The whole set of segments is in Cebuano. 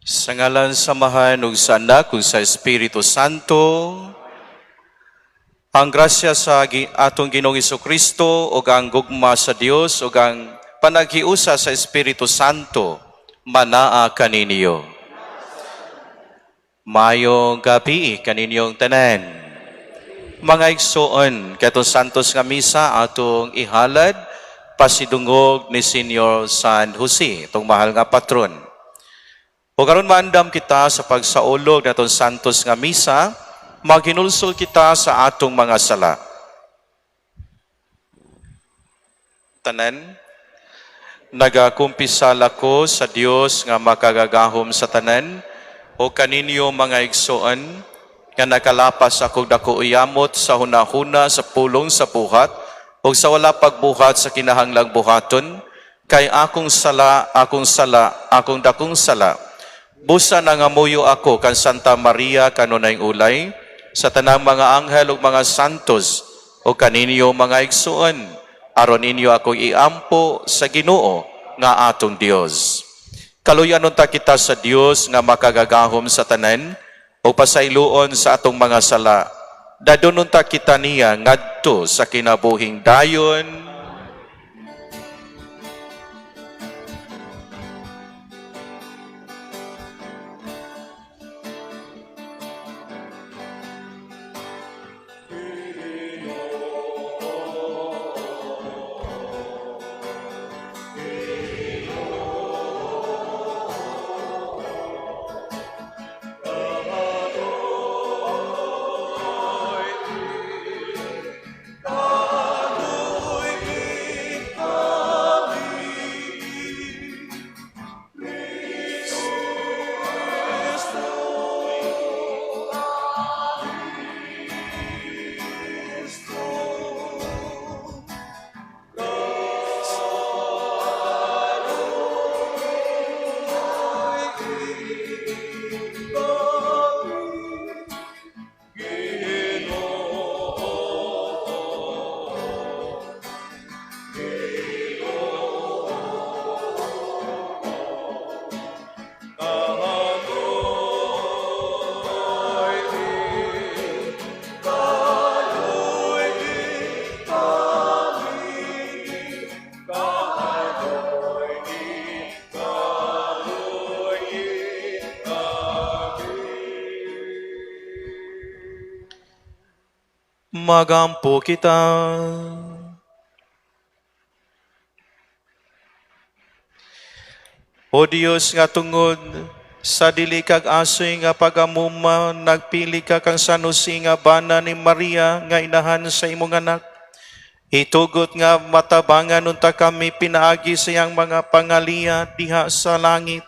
Sa ngalan sa Amahan ug sa Anak ug sa Espiritu Santo, ang grasya sa atong Ginoong Kristo ug ang gugma sa Dios ug ang panaghiusa sa Espiritu Santo manaa kaninyo. Maayong gabii kaninyong tanan. Mga igsoon, katong santos nga misa atong ihalad pasidungog ni Senior San Jose, itong mahal nga patron. O karon maandam kita sa pagsaulog natong santos nga misa, maghinulsol kita sa atong mga sala. Tanan, nagakumpisal ako sa Dios nga makagagahom sa tanan, o kaninyo mga igsoon, nga nakalapas ako dako uyamot sa hunahuna sa pulong sa buhat, o sa wala pagbuhat sa kinahanglang buhaton, kay akong sala, akong sala, akong dakong sala. Busa nangamuyo ako kan Santa Maria kanunay ulay, sa tanang mga anghel ug mga santos, o kaninyo mga igsoon, aron ninyo ako iampo sa Ginoo nga atong Dios. Kaluyan unta kita sa Dios nga makagagahom sa tanan, o pasayloon sa atong mga sala. Dadon unta kita niya ngadto sa kinabuhing dayon. Magampo kita. O Dios nga tungod sa dili kag asoy nga pagamuma, nagpili ka kang San Jose nga bana ni Maria nga inahan sa imong anak. Itugot nga matabangan unta kami pinaagi sa iyang mga pangaliya diha sa langit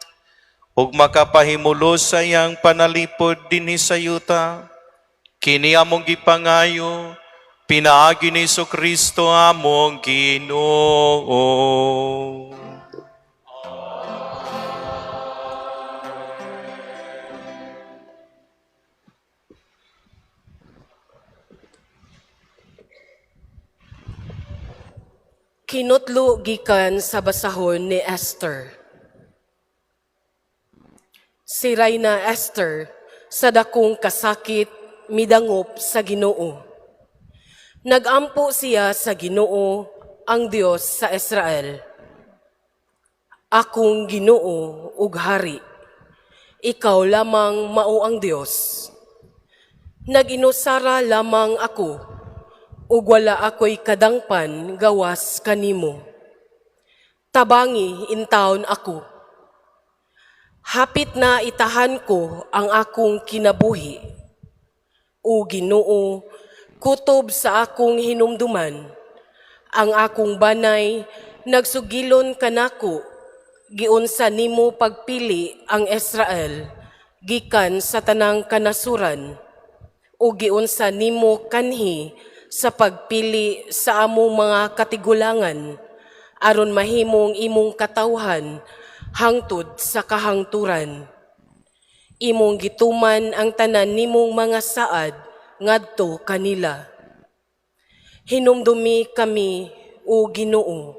ug makapahimulos sa iyang panalipod dinhi sa yuta. Kini among gipangayo, pinaagi ni Kristo among Ginoo. Kinutlo gikan sa basahon ni Esther. Si Reyna Esther sa dakong kasakit midangop sa Ginoo. Nagampo siya sa Ginoo, ang Dios sa Israel. Akong Ginoo ug hari, ikaw lamang mao ang Dios. Nag-inusara lamang ako, ug wala ako'y kadangpan gawas kanimo. Tabangi intawon ako. Hapit na itahan ko ang akong kinabuhi. O Ginoo, kutob sa akong hinumduman. Ang akong banay nagsugilon kanako, giunsa nimo pagpili ang Israel gikan sa tanang kanasuran, o giunsa nimo kanhi sa pagpili sa among mga katigulangan aron mahimong imong katawhan hangtod sa kahangturan. Imong gituman ang tanan nimong mga saad ngadto kanila. Hinumdumi kami, o Ginoo.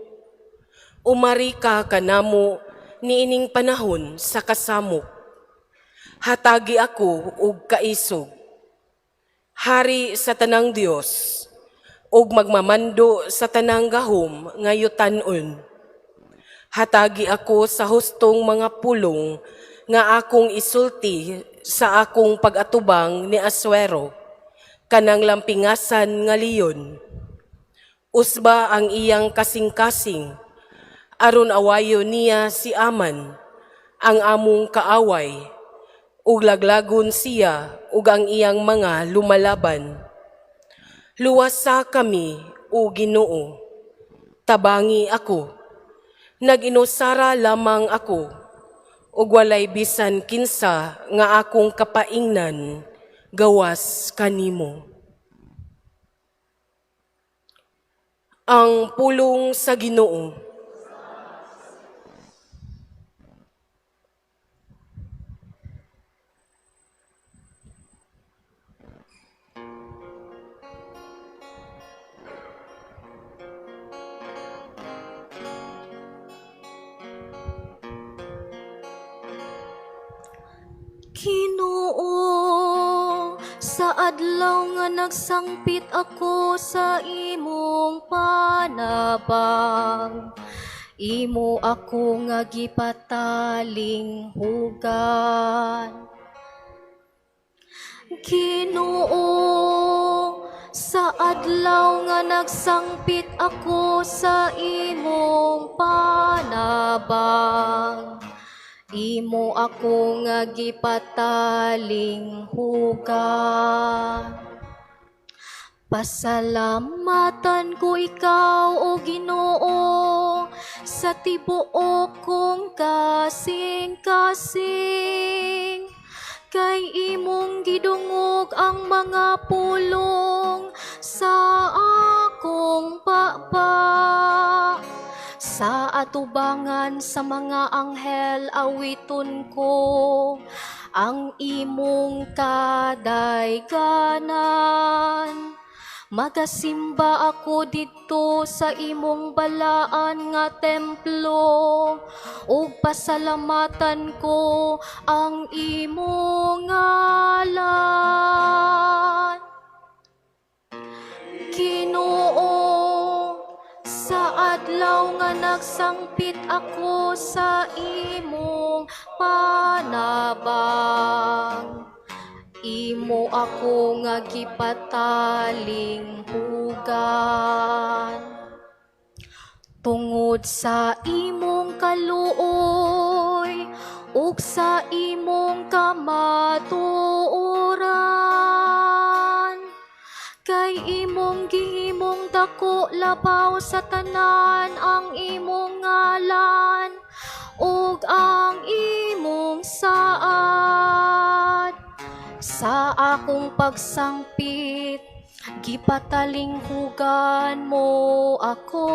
Umari ka kanamo niining panahon sa kasamok. Hatagi ako og kaisog. Hari sa tanang Dios, ug magmamando sa tanang gahom nga yutanon. Hatagi ako sa hustong mga pulong nga akong isulti sa akong pag-atubang ni Asuero, kanang lampingasan nga leon. Usba ang iyang kasing-kasing, aron awayon niya si Aman, ang among kaaway, ug laglagon siya ug ang iyang mga lumalaban. Luwasa kami, o Ginoo. Tabangi ako. Nag-inusara lamang ako, ug walay bisan kinsa nga akong kapaingnan gawas kanimo. Ang pulong sa Ginoo. Ginoo, sa adlaw nga nagsangpit ako sa imong panabang, imo ako nga gipatalinghugan. Ginoo, sa adlaw nga nagsangpit ako sa imong panabang, imo ako nga gipatalinghugan. Pasalamatan ko ikaw, O Ginoo, sa tibuok kong kasing-kasing. Kay imong gidungog ang mga pulong sa akong baba. Sa atubangan sa mga anghel awiton ko ang imong kadayganan. Magasimba ako didto sa imong balaan nga templo, ug pasalamatan ko ang imong ngalan. Ginoo, sa adlaw nga nagsangpit ako sa imong panabang, imo ako nga gipatalinghugan. Tungod sa imong kaluoy ug sa imong kamatuoran, kay imong gihimong dako labaw sa tanan ang imong ngalan ug ang imong saad. Sa akong pagsangpit, gipatalinghugan mo ako.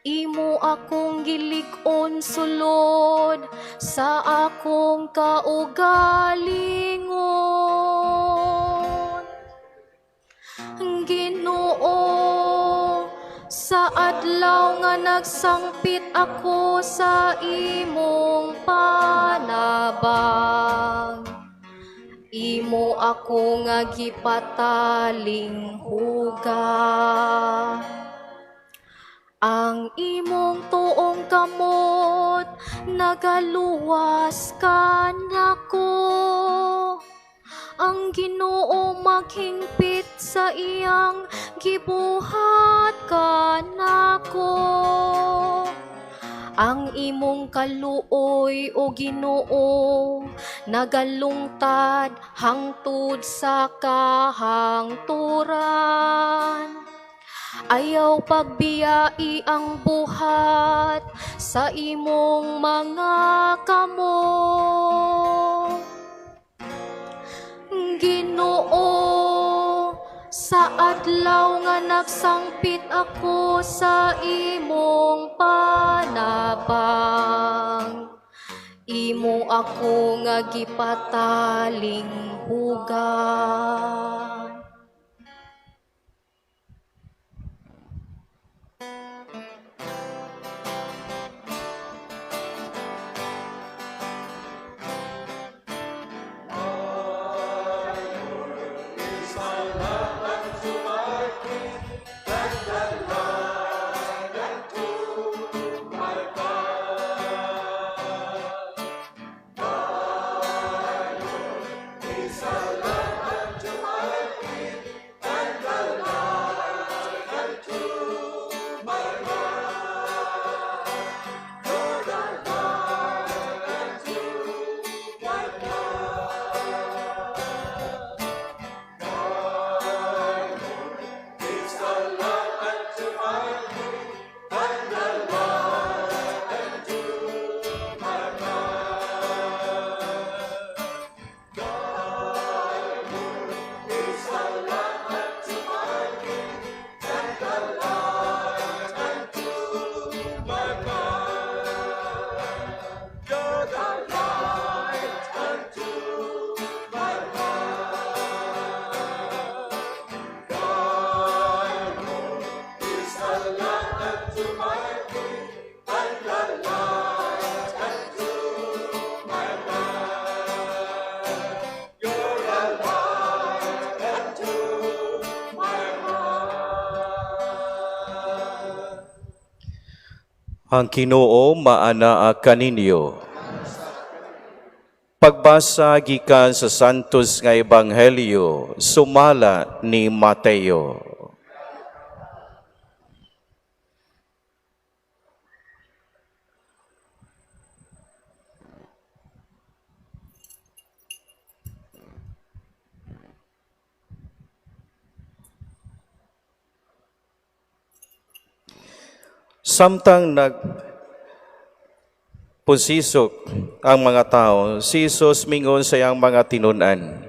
Imo akong gilig-on sulod sa akong kaugalingon. Ginoo, sa adlaw nga nagsangpit ako sa imong panabang, imo ako nga gipatalinghugan. Ang imong tuong kamot nagaluwas kanako. Ang Ginoo maghingpit sa iyang gibuhat kanako. Ang imong kaluoy, o Ginoo, nagalungtad hangtod sa kahangturan. Ayaw pagbiyai ang buhat sa imong mga kamot. Ginoo, sa adlaw nga nagsangpit ako sa imong panabang, imo ako nga gipatalinghugan. Ang Ginoo maanaa kaninyo. Pagbasa gikan sa Santos nga Ebanghelyo sumala ni Mateo. Samtang nagpusisok ang mga tao, si Jesus mingon sa iyang mga tinunan,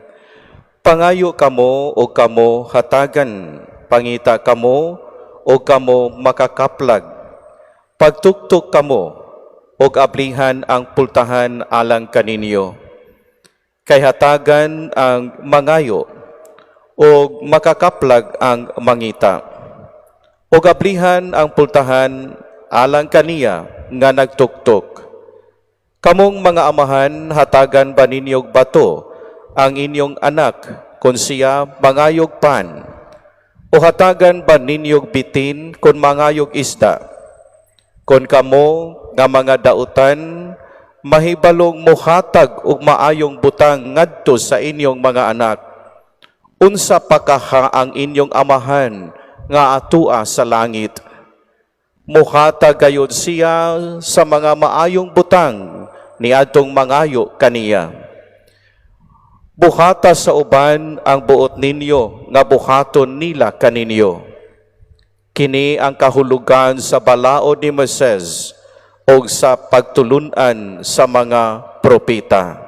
"Pangayo kamo o kamo hatagan, pangita kamo o kamo makakaplag, pagtuktok kamo og ablihan ang pultahan alang kaninyo. Kay hatagan ang mangayo og makakaplag ang mangita, og ablihan ang pultahan alang kaniya nga nagtuktok. Kamong mga amahan, hatagan ba ninyog bato ang inyong anak kung siya mangayog pan? O hatagan ba ninyog bitin kung mangayog isda? Kung kamo nga mga dautan mahibalong muhatag og maayong butang ngadto sa inyong mga anak, unsa pa kaha ang inyong amahan nga atua sa langit? Muhatag gayud siya sa mga maayong butang niadtong mangayo kaniya. Buhata sa uban ang buot ninyo nga buhaton nila kaninyo. Kini ang kahulugan sa balaod ni Moises og sa pagtulunan sa mga propeta."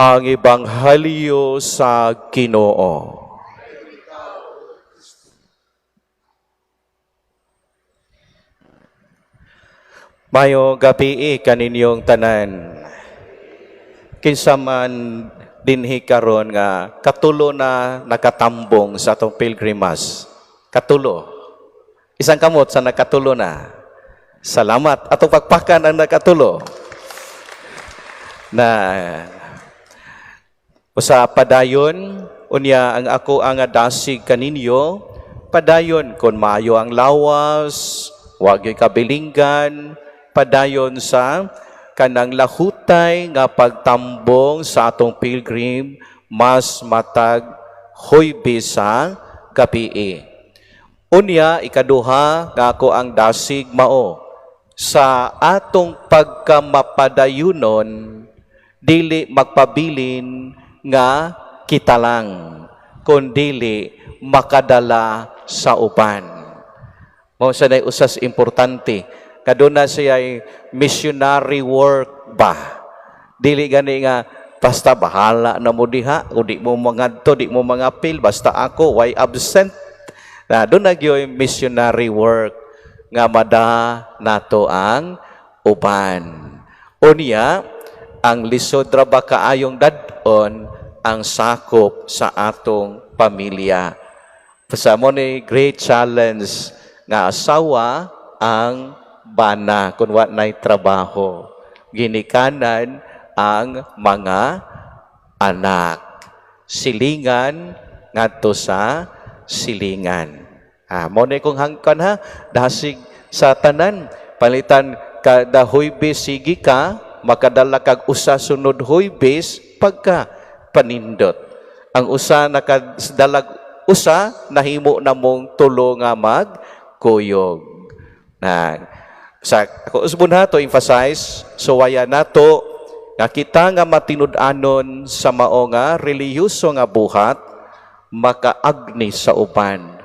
Ang Ebanghelyo sa Ginoo. Maayong gabii kaninyong tanan. Kinsa man dinhi karon nga katulo na nakatambong sa atong pilgrimas? Katulo. Isang kamot sa nakatulo na. Salamat. Atong pakpakan ang nakatulo. Na usa padayon, unya ang ako ang dasig kaninyo, padayon kon maayo ang lawas, wa gyud kabilinggan, padayon sa kanang lahutay nga pagtambong sa atong pilgrim mas matag Huybes sa gabii. Unya, ikaduha nga ako ang dasig mao sa atong pagkamapadayunon, dili magpabilin nga kita lang, kundili makadala sa uban. Mao sa nay usas importante kaduna siya ay missionary work ba. Dili gani nga basta bahala na mo diha, o di mo mangadto, di mo mangapil, basta ako way absent. Na doon na gyoy missionary work nga mada nato ang uban. Unya, ang lisod ra ba kaayong dad-on ang sakop sa atong pamilya. Sa mo ni great challenge nga asawa ang bana kung wa nay trabaho. Ginikanan ang mga anak. Silingan ngadto sa silingan. Mo ni kung hangkan ha, dasig sa tanan palitan kada Huybes sige ka makadala kag usa sunod Huybes pagka panindot. Ang usa nakadalag usa, nahimo na mong tulo nga magkuyog. Na sa ako usbon ha to emphasize, suwaya nato nga kita nga matinud-anon sa mao nga relihiyoso nga buhat makaagni sa uban,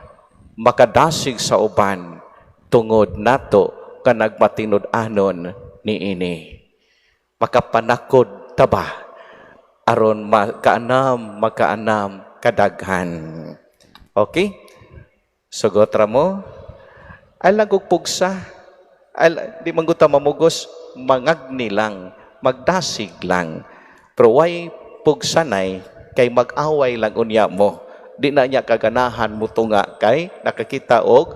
makadasig sa uban tungod nato ka nagmatinud-anon niini. Makapanakod ta ba aron makaanam makaanam kadaghan. Okay? Sugot ra mo. Ay lang og pugsa. Ay, di man gud ta mamugos, mangagni lang, magdasig lang. Pero way pugsanay kay mag-away lang unya mo. Di na niya kaganahan mo tunga kay nakakita og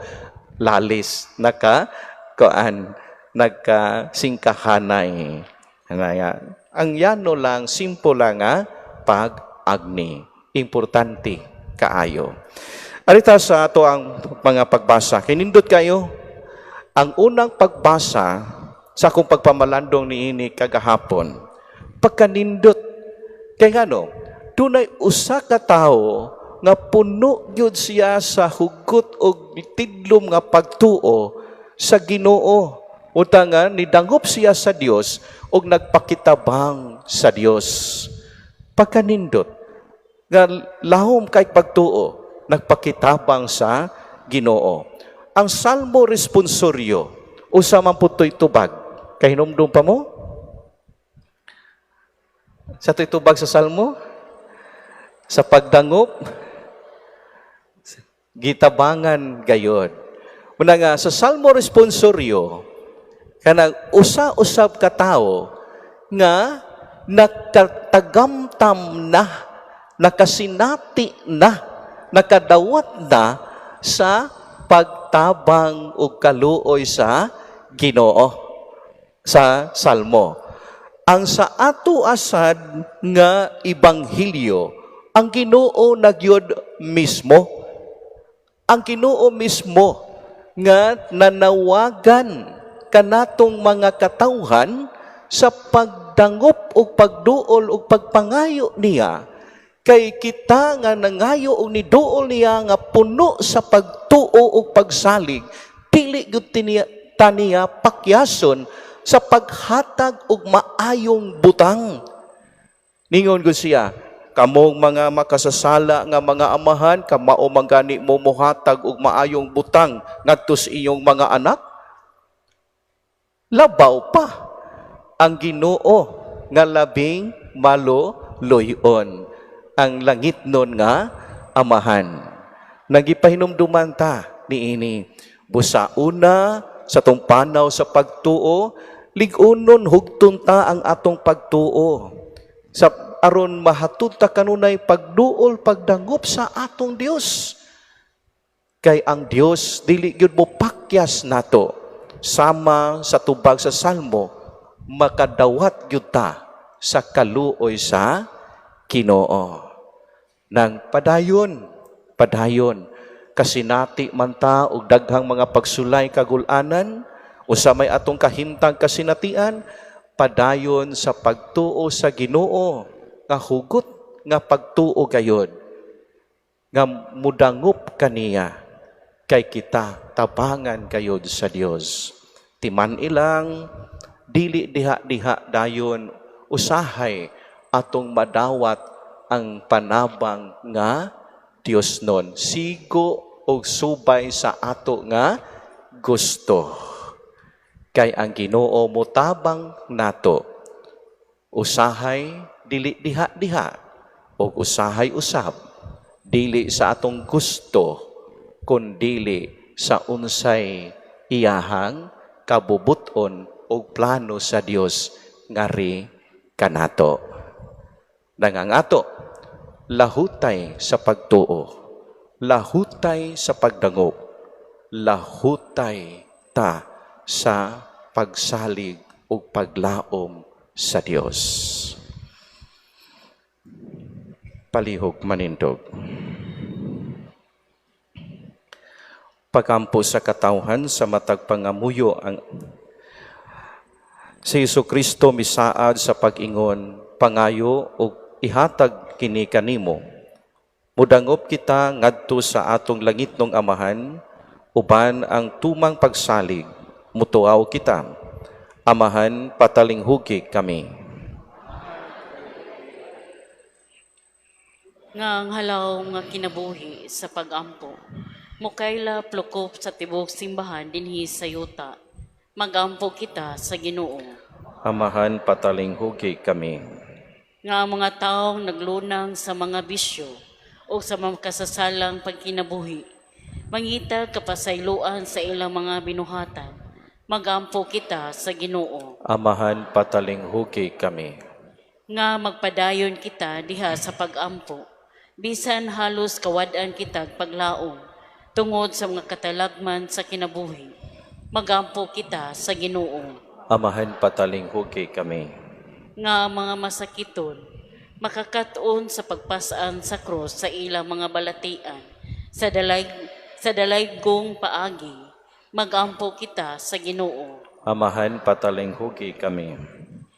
lalis, naka kuan, nagka singkahanay. Anaya, ang yano lang, simple lang nga pag-agni. Importante kaayo. Arita sa ato ang mga pagbasa. Kinindot kayo, ang unang pagbasa sa akong pagpamalandong niini kagahapon, pagkanindot, kay ngano, dunay usa ka tawo nga puno gyud siya sa hugot og tidlom nga pagtuo sa Ginoo. Unta nga nidangop siya sa Dios ug nagpakitabang sa Dios. Pagkanindot nga lahom kay pagtuo, nagpakitabang sa Ginoo. Ang Salmo responsoryo, usa man pud to'y tubag. Kahinumdum pa mo? Sa to'y tubag sa Salmo? Sa pagdangop, gitabangan gayod. Muna nga, sa Salmo responsoryo, kanang usa-usab ka tawo nga nakatagamtam na, nakasinati na, nakadawat na sa pagtabang ug kaluoy sa Ginoo sa Salmo. Ang sa ato asad nga ebanghelyo, ang Ginoo na gyud mismo. Ang Ginoo mismo nga nanawagan kanatong mga katawhan sa pagdangop ug pagduol ug pagpangayo niya, kay kita nga nangayo og niduol niya nga puno sa pagtuo ug pagsalig, dili gyud ta niya pakyason sa paghatag og maayong butang. Ningon gud siya, "Kamong mga makasasala nga mga amahan, kamao man gani mo mohatag og maayong butang ngadto sa inyong mga anak, labaw pa ang Ginoo nga labing maluluy-on, ang langitnon nga Amahan." Nagipahinumduman ta niini. Busa una sa atong panaw sa pagtuo, lig-unon, hugton ta ang atong pagtuo. Sa aron mahatod ta kanunay pagduol, pagdangop sa atong Dios. Kay ang Dios dili gyud mo pakyas nato. Sama sa tubag sa Salmo, makadawat gyud ta sa kaluoy sa Ginoo. Nang padayon, padayon, kasinati man ta og daghang mga pagsulay, kagul-anan, usa may atong kahimtang kasinatian, padayon sa pagtuo sa Ginoo nga hugot nga pagtuo gayod nga mudangop kaniya, kay kita tabangan gayod sa Dios. Timan ilang dili diha-diha dayon, usahay atong madawat ang panabang nga Dios nun sigo og subay sa ato nga gusto, kay ang Ginoo motabang nato, usahay dili diha-diha og usahay usab dili sa atong gusto, kundili sa unsay iyahang kabubuton og plano sa Dios ngari kanato. Nangangato, lahutay sa pagtuo, lahutay sa pagdangop, lahutay ta sa pagsalig ug paglaom sa Dios. Palihog manindog. Pagampo sa katawhan sa matag pangamuyo. Ang si Hesus Kristo misaad sa pag-ingon, "Pangayo ug ihatag kini kanimo." Mudangop kita ngadto sa atong langitnong Amahan uban ang tumang pagsalig. Mutuaw kita. Amahan, patalinghugi kami. Nga ang halaw nga kinabuhi sa pagampo mukaila plukop sa tibuok simbahan dinhi sa yuta. Magampo kita sa Ginoo. Amahan, patalinghugi kami. Nga ang mga taong naglunang sa mga bisyo o sa mga kasasalang pagkinabuhi mangita kapasayloan sa ilang mga binuhatan. Magampo kita sa Ginoo. Amahan, patalinghugi kami. Nga magpadayon kita diha sa pagampo bisan halos kawad-an kitag paglaom tungod sa mga katalagman sa kinabuhi. Magampo kita sa Ginoo. Amahan, patalinghugi kami. Nga ang mga masakiton makakat-on sa pagpasaan sa krus sa ilang mga balatian. Sa dalaygong paagi, magampo kita sa Ginoo. Amahan, patalinghugi kami.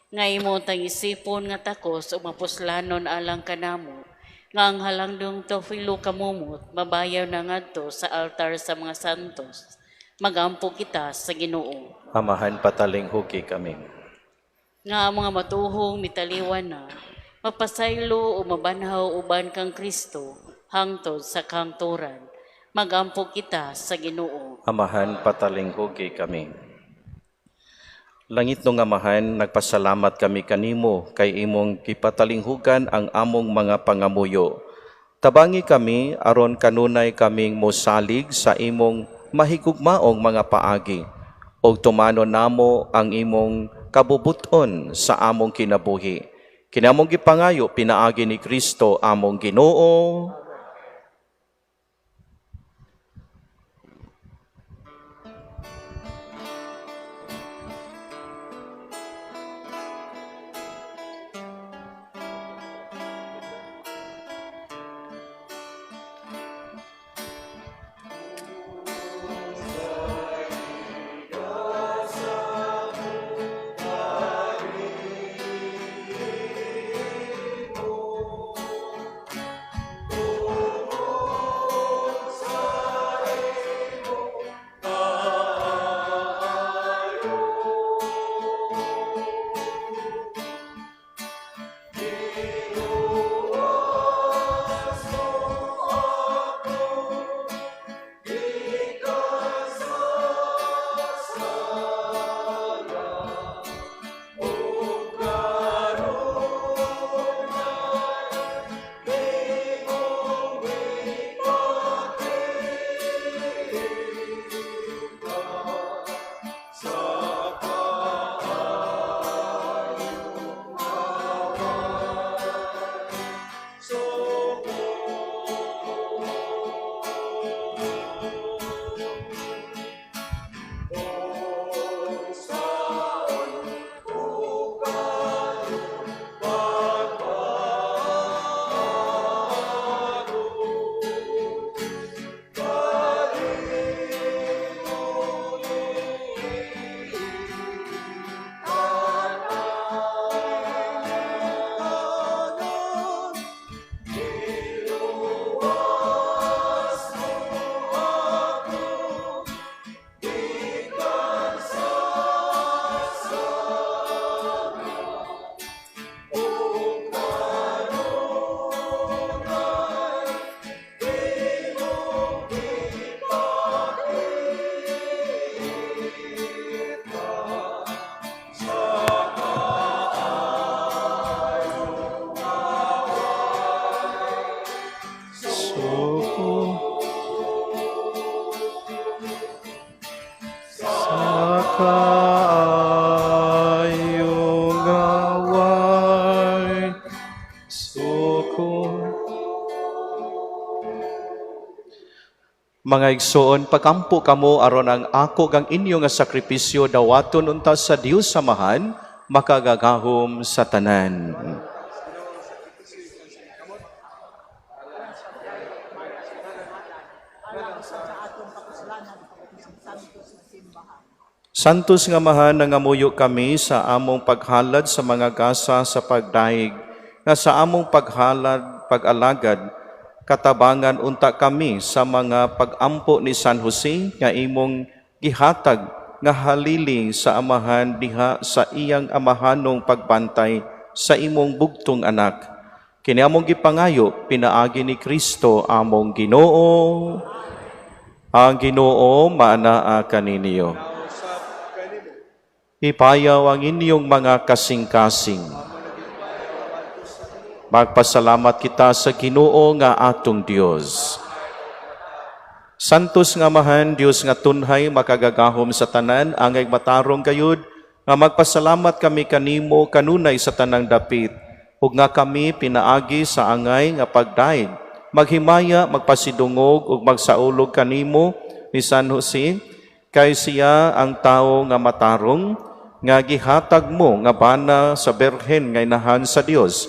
Nga imo tang isipon nga takos o mapuslanon alang kanamo, nga ang halangdong Teofilo Camomot mabayaw na ngadto sa altar sa mga santos. Magampo kita sa Ginoo. Amahan, patalinghugi kami. Nga ang mga matuhong mitaliwan na, mapasaylo o mabanhaw uban kang Kristo hangtod sa kangturan. Magampo kita sa Ginoo. Amahan, patalinghugi kami. Langit nung Amahan, nagpasalamat kami kanimo kay imong gipatalinghugan ang among mga pangamuyo. Tabangi kami aron kanunay kaming mosalig sa imong mahigugmaong mga paagi ug tumanon namo ang imong kabubuton sa among kinabuhi. Kini among gipangayo pinaagi ni Kristo among Ginoo. Suko sa kaayong away. Suko. Mga igsoon, pagampo kamo aron ang ako kang inyo nga sakripisyo dawaton unta sa Dios Amahan, makagagahom sa tanan. Santos nga Amahan, nangamuyo kami sa among paghalad sa mga gasa sa pagdaig, nga sa among paghalad, pag-alagad, katabangan unta kami sa mga pagampo ni San Jose nga imong gihatag nga halili sa Amahan diha sa iyang amahanong pagbantay sa imong bugtong anak. Kini among gipangayo pinaagi ni Kristo among Ginoo. Ang Ginoo maanaa kaninyo. Ipayaw ang inyong mga kasing-kasing. Magpasalamat kita sa Ginoo nga atong Dios. Santos nga Amahan, Dios nga tunhay, makagagahom sa tanan, angay matarong gayud, nga magpasalamat kami kanimo kanunay sa tanang dapit, ug nga kami pinaagi sa angay nga pagdaig, maghimaya, magpasidungog ug magsaulog kanimo ni San Jose, kay siya ang tawo nga matarong, nga gihatag mo nga bana sa Berhen nga inahan sa Dios.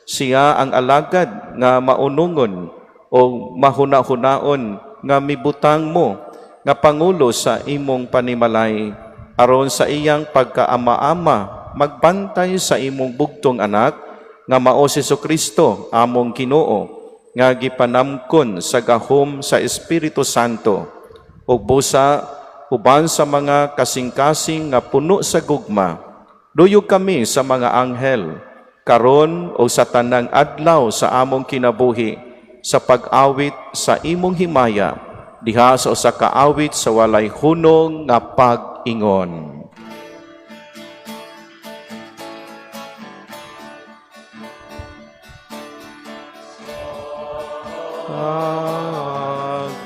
Siya ang alagad nga maunungon o mahuna-hunaon nga mibutang mo nga pangulo sa imong panimalay aron sa iyang pagkaama-ama magbantay sa imong bugtong anak nga mao si Kristo among Ginoo nga gipanamkon sa gahom sa Espiritu Santo ug busa uban sa mga kasing-kasing nga puno sa gugma. Duyog kami sa mga anghel karon o sa tanang adlaw sa among kinabuhi sa pag-awit sa imong himaya diha sa usa ka awit sa walay hunong nga pag-ingon.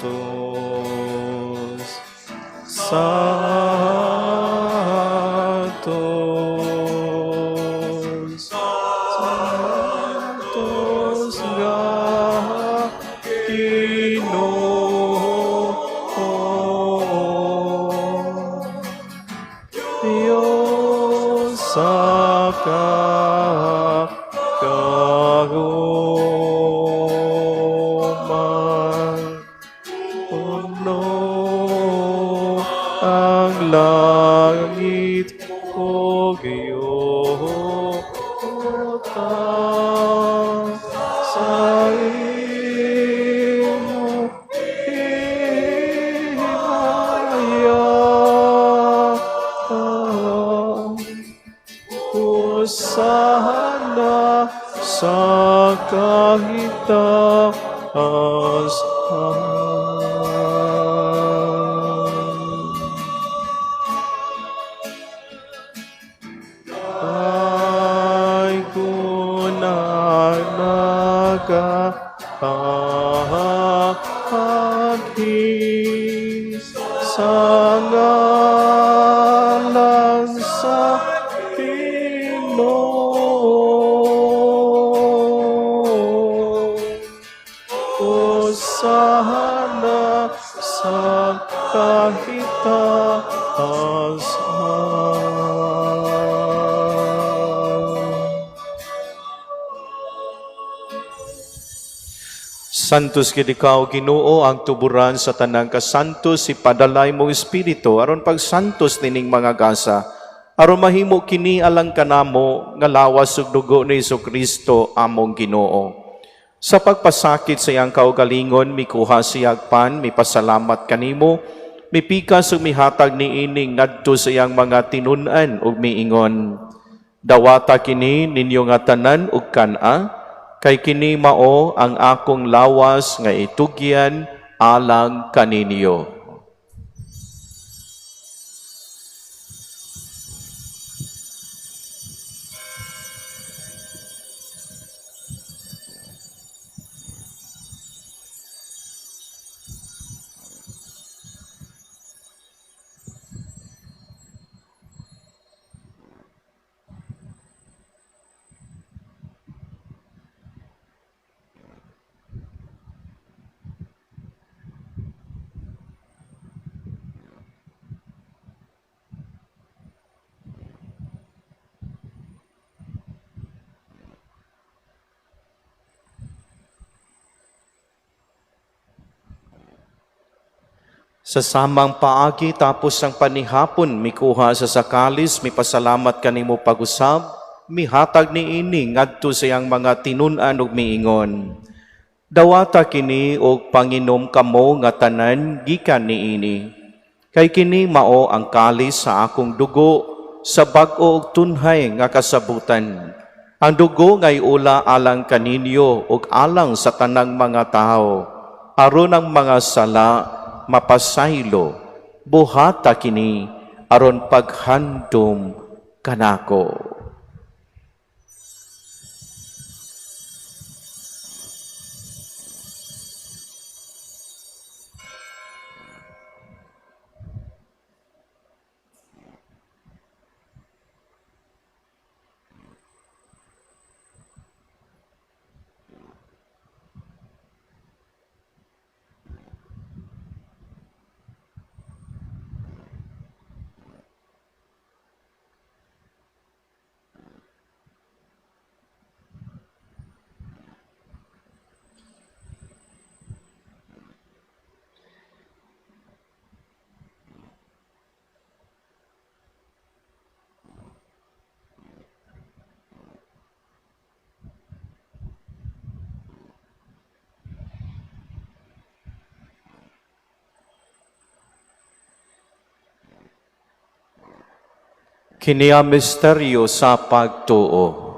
Sanctus, Sanctus, Sanctus nga Ginoo, Dios sa kagahuman. Puno ang langit ug yuta sa imong himaya. Hosana sa kahitaasan. Ay kunang nagaagi sa ngalan sa Ginoo. Hosana sa kahitaasan. Santos gid ikaw, Ginoo, ang tuburan sa tanang kasantos, ipadalay mong espiritu aron pagsantos nining mga gasa, aron mahimo kini alang kanamo nga lawas ug dugo ni Kristo among Ginoo. Sa pagpasakit sa iyang kaugalingon, mikuha siyag pan, mipasalamat kanimo, mipikas ug mihatag niini ngadto sa iyang mga tinun-an ug miingon: "Dawata kini ninyo nga tanan ug kan-a, kay kini mao ang akong lawas nga itugyan alang kaninyo." Sa samang paagi tapos ang panihapon, mikuha sa kalis, mipasalamat kanimo pag-usab, mihatag niini ngadto sa iyang mga tinun-an ug miingon: "Dawata kini og panginom kamo nga tanan gikan niini. Kay kini mao ang kalis sa akong dugo sa bag-o ug tunhay nga kasabutan. Ang dugo nga iula alang kaninyo ug alang sa tanang mga tawo, aron ang mga sala mapasaylo. Buhata kini aron paghandom kanako." Kini ang misteryo sa pagtuo.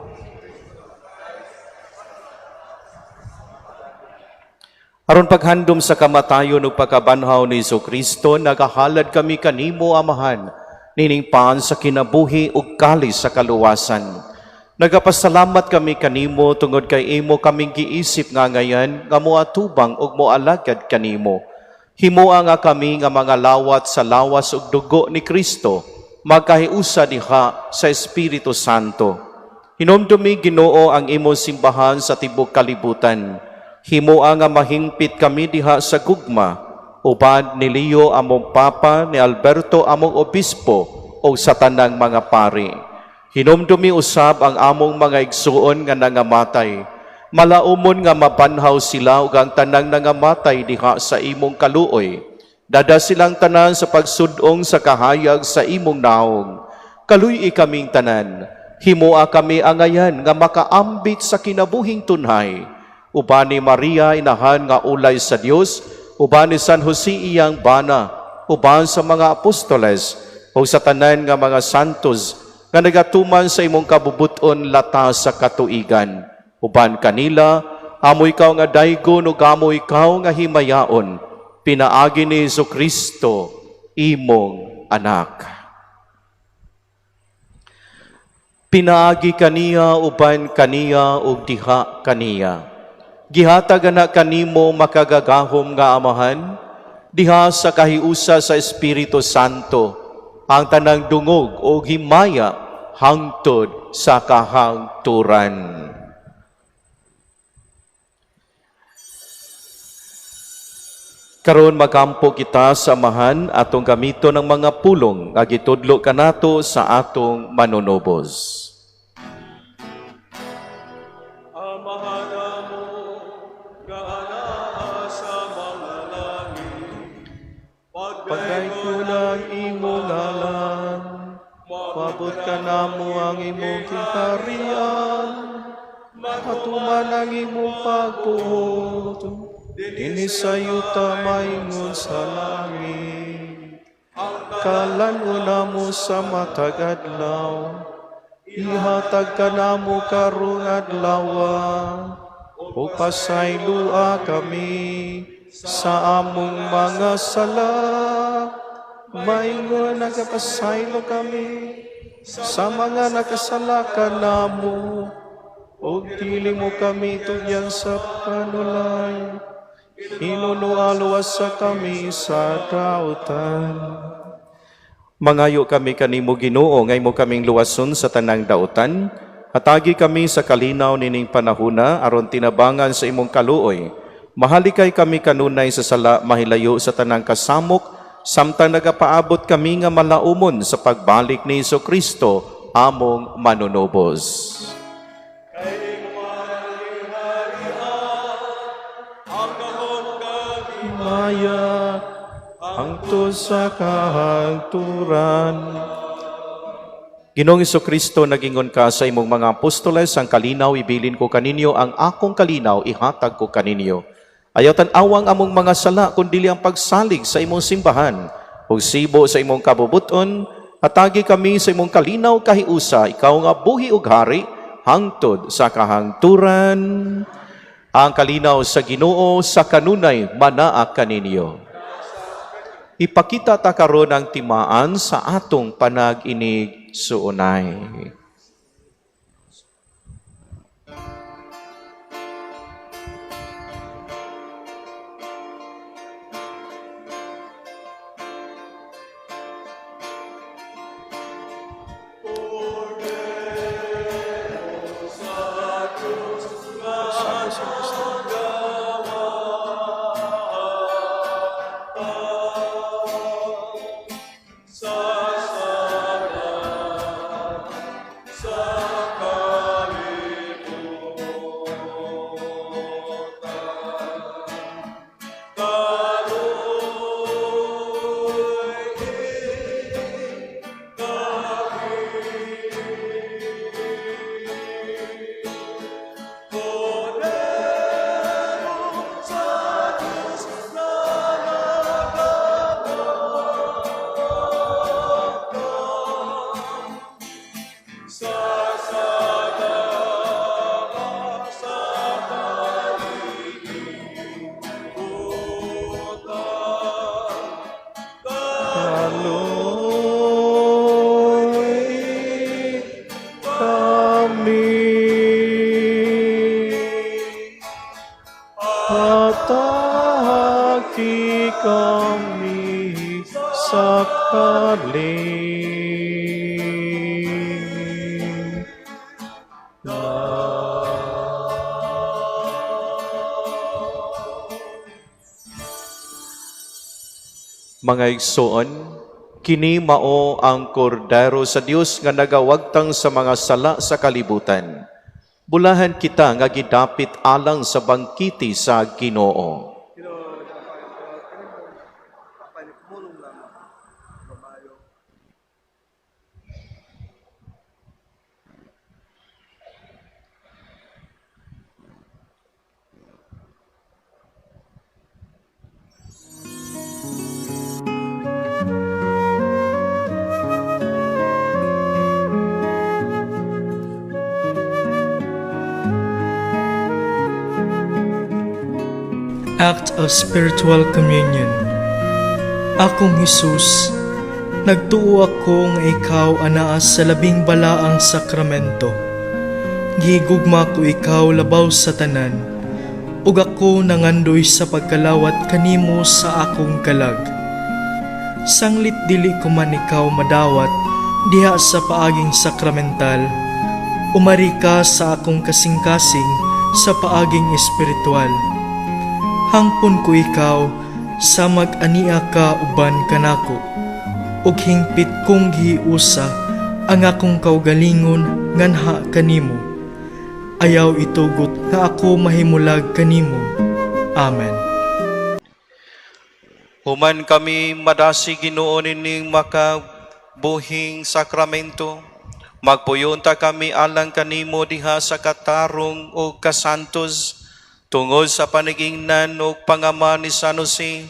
Aron paghandom sa kamatayon ug pagkabanhaw ni Kristo, nagahalad kami kanimo, Amahan, nining paan sa kinabuhi ug kalis sa kaluwasan. Nagapasalamat kami kanimo tungod kay imo kaming giisip nga angayan nga moatubang ug moalagad kanimo. Himoa nga kami nga mga lawat sa lawas ug dugo ni Kristo magkahiusa diha sa Espiritu Santo. Hinomdumi, Ginoo, ang imong simbahan sa tibok kalibutan. Himoa nga mahingpit kami diha sa gugma uban ni Leo among Papa, ni Alberto among Obispo o sa tanang mga pari. Hinumdumi usab ang among mga igsuon nga nangamatay. Malaumon nga mabanhaw sila ug ang tanang nangamatay diha sa imong kaluoy. Dada silang tanan sa pagsudong sa kahayag sa imong naong. Kaluy-i kaming tanan. Himoa kami angayan nga makaambit sa kinabuhing tunhay. Uban ni Maria, inahan nga ulay sa Dios, uban ni San Jose iyang bana, uban sa mga apostoles, o sa tanan nga mga santos nga nagatuman sa imong kabubuton lata sa katuigan. Uban kanila, amo ikaw nga daygon ug amo ikaw nga himayaon, pinaagi ni Hesus Kristo, imong anak. Pinaagi kaniya, uban kaniya, ug diha kaniya. Gihatag ana kanimo, makagagahom nga Amahan, diha sa kahiusa sa Espiritu Santo, ang tanang dungog ug himaya hangtod sa kahangturan. Karon magampo kita sa Amahan, atong gamiton ang mga pulong nga gitudlo kanato sa atong Manunubos. Amahan amo nga anaa sa mga langit, Pagdaygon ang imong ngalan, moabot kanamo ang imong gingharian, matuman ang imong pagbuot, dinhi sa yuta maingon sa langit. Kalan-on namo sa matag adlaw, ihatag kanamo karong adlawa, ug pasayloa kami sa among mga sala, maingon nagapasaylo kami sa mga nakasala kanamo. Ug dili mo kami tugyan sa panulay, hinunoa luwasa kami sa dautan. Mangayo kami kanimo, Ginoo, nga imo kaming luwason sa tanang dautan. Hatagi kami sa kalinaw nining panahuna aron tinabangan sa imong kaluoy. Mahalikay kami kanunay sa sala, mahilayo sa tanang kasamok, samtang nagapaabot kami nga malaumon sa pagbalik ni Hesus Kristo among manunubos. Kay imo ang gingharian, ang gahom kag Himaya hangtod sa kahangturan. Ginoong Kristo, nagingon ka sa imong mga apostoles, "Ang kalinaw ibilin ko kaninyo, ang akong kalinaw ihatag ko kaninyo." Ayaw tan-awang among mga sala, kundili ang pagsalig sa imong simbahan. Ug sibo sa imong kabubuton, hatagi kami sa imong kalinaw kahiusa, ikaw nga buhi ug hari hangtod sa kahangturan. Ang kalinaw sa Ginoo sa kanunay manaa kaninyo. Ipakita ta karon ang timaan sa atong panag-inig suunay. Mga igsoon, kini mao ang kordero sa Dios nga nagawagtang sa mga sala sa kalibutan. Bulahan kita nga gidapit alang sa bangkete sa Ginoo. Ginoo, apay pumulong lamang. Mayo. Act of Spiritual Communion. Akong Hesus, nagtuo ako nga ikaw anaa sa labing balaang sakramento. Gihigugma ko ikaw labaw sa tanan, ug ako nangandoy sa pagkalawat kanimo sa akong kalag. Sanglit dili ko man ikaw madawat diha sa paaging sakramental, umari ka sa akong kasing-kasing sa paaging espiritual. Hangpon ko ikaw sa mag-ania ka uban kanako, ug hingpit kong gihiusa ang akong kaugalingon nganha kanimo. Ayaw itugot nga ako mahimulag kanimo. Amen. Human kami madasig, Ginoo, nining makabuhing sakramento, magpuyo unta kami alang kanimo diha sa katarong ug kasantos tungod sa panigingnan ug pangama ni San Jose,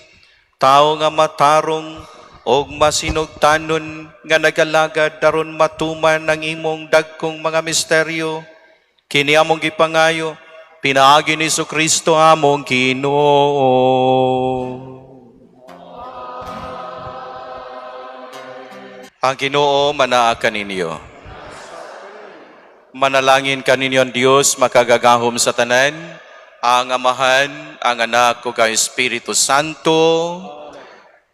tawo nga matarong ug masinugtanon nga nagalagad aron matuman ang imong dagkong mga misteryo. Kini among gipangayo pinaagi ni Kristo among Ginoo. Ang Ginoo manaa kaninyo. Manalangin kaninyo ang Dios makagagahom sa tanan, ang Amahan, ang Anak ug ang Espiritu Santo.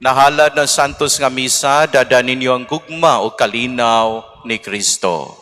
Nahalad ng Santos nga Misa, dada ninyo ang gugma o kalinaw ni Kristo.